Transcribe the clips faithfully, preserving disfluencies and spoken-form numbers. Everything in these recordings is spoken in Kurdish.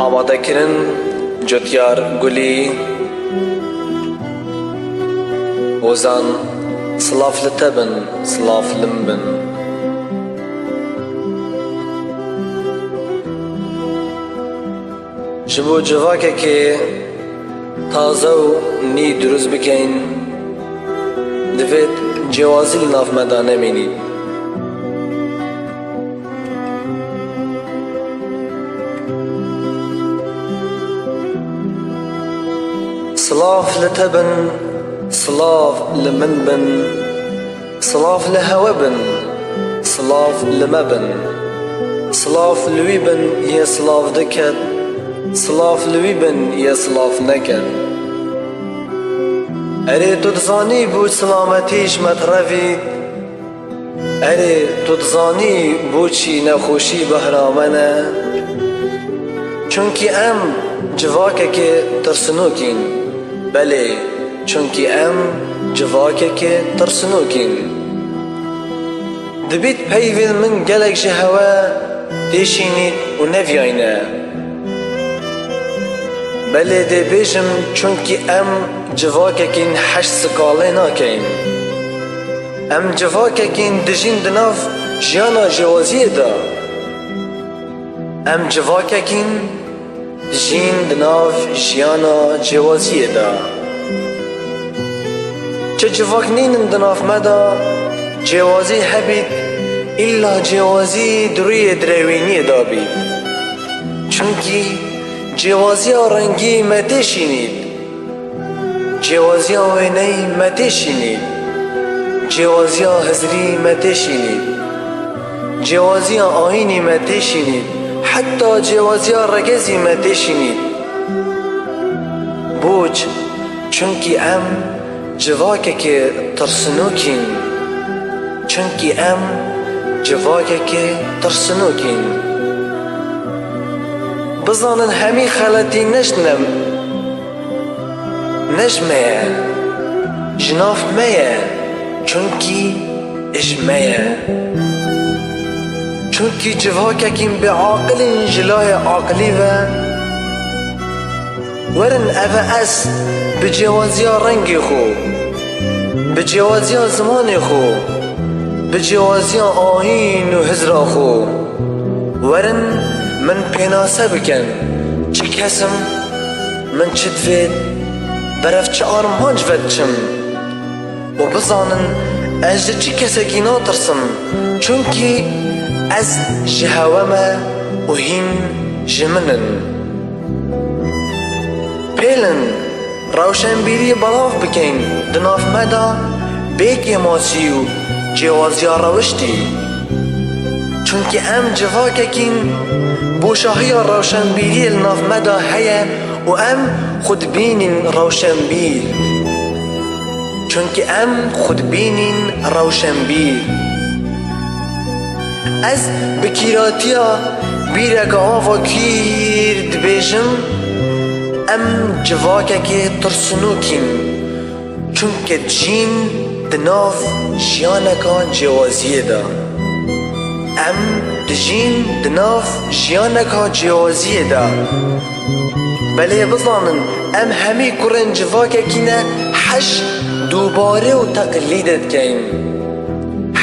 Amadekirin: Cutyar Gulî. Ozan: Silav li te bin, silav li min bin. Ji bo civakekê taze û nî dirust bikeyn, divêt cêwazî li nav me de nemînît. Silav li te bin, silav li min bin. Silav li hewe bin, silav li me bin. Silav li wî bin yê silav diket, silav li wî bin yê silav neket. Erê, tu dizanî bo silametî ji me direvît? Erê, tu dizanî bo çi nexweşî behra me ne? Çunkî em civakekê tirsinokîn. Belê, çunkî em civakekê tirsinokîn. Dibît peyvên min gelek ji hewe têşînît û neviyayne. Belê dê bêjim, çunkî em civakekîn heş sikalê nakeyn. Em civakekîn dijîn di nav jiyana cêwaziyê de. Em civakekîn dijîn di nav jiyana cêwaziyê de. Çi civak nînin di nav me de cêwazî hebît, îlla cêwazî di rûyê direwîniyê de bît. Çunkî cêwaziya rengî me têşînît. Cêwaziya wêneyî me têşînît. Cêwaziya hizrî me têşînît. Cêwaziya ayînî me têşînît. Heta cêwaziya regezî me têşînît. Boç? Çunkî em civakekê tirsinokîn. Çunkî em civakekê tirsinokîn. Bizanin hemî xeletî ne ji ne, ne ji me ye. Ji nav me ye. Çunkî ji me ye. Çunkî civakekîn bêaqilîn ji layê aqilî ve. Werin eve ez bi cêwaziya rengê xwe, bi cêwaziya zimanê xwe, bi cêwaziya ayîn û hizra xwe. Werin min pênase bikin, çi kes im, min çi divêt, berev çi armanc ve diçim. Û bizanin ez ji çi kesekî natirsim, çunkî ez ji hewe me û hîn ji min in. Pêlin, rewşenbîrî belav bikeyn di nav me de bê kêmasî û cêwaziya rewiştî. Çunkî em civakekîn, boşahiya rewşenbîriyê li nav me de heye û em xwe dibînin rewşenbîr. Çunkî em xwe dibînin rewşenbîr. Ez bi kîratiya bîreke ava kîr dibêjim, em civakekê tirsinokîn. Çunke dijîn di nav jiyaneka cêwaziyê de. Em dijîn di nav jiyaneka cêwaziyê de. Belê bizanin, em hemî kurên civakekî ne, heş dûbarê û teqlîdê dikeyn.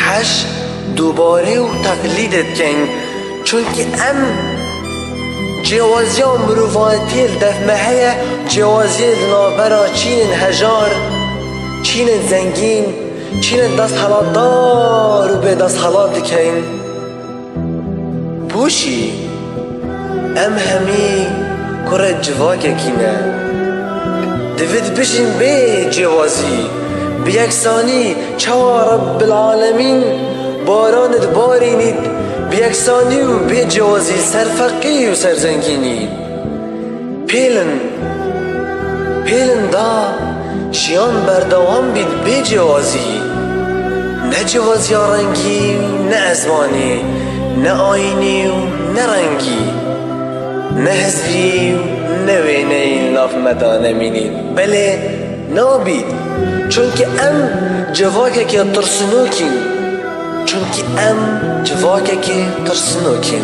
Heş dûbarê û teqlîdê dikeyn. Çunkî em cêwaziya mirovatiyê li def me heye, cêwaziyê di navbera çînên hejar, çînên zengîn, çînên desthilatdar û bêdesthilat dikeyn. Boşî, em hemî kurê civakekî ne. Divêt bijîn bê cêwazî, bi yeksanî, çawa Rebbil Alemîn baranê dibarînît, bi yeksanî û bê cêwazî, ser feqî û ser zengînî. Pêlin, pêlin da jiyan berdewam bît bê cêwazî. Ne cêwaziya rengî û ne ezmanî, ne ayînî û ne rengî, ne hizrî û ne wêneyî li nav me de nemînît. Belê nabît. Çunkî em civakekê tirsinokîn. Çunkî em civakekê tirsinokîn.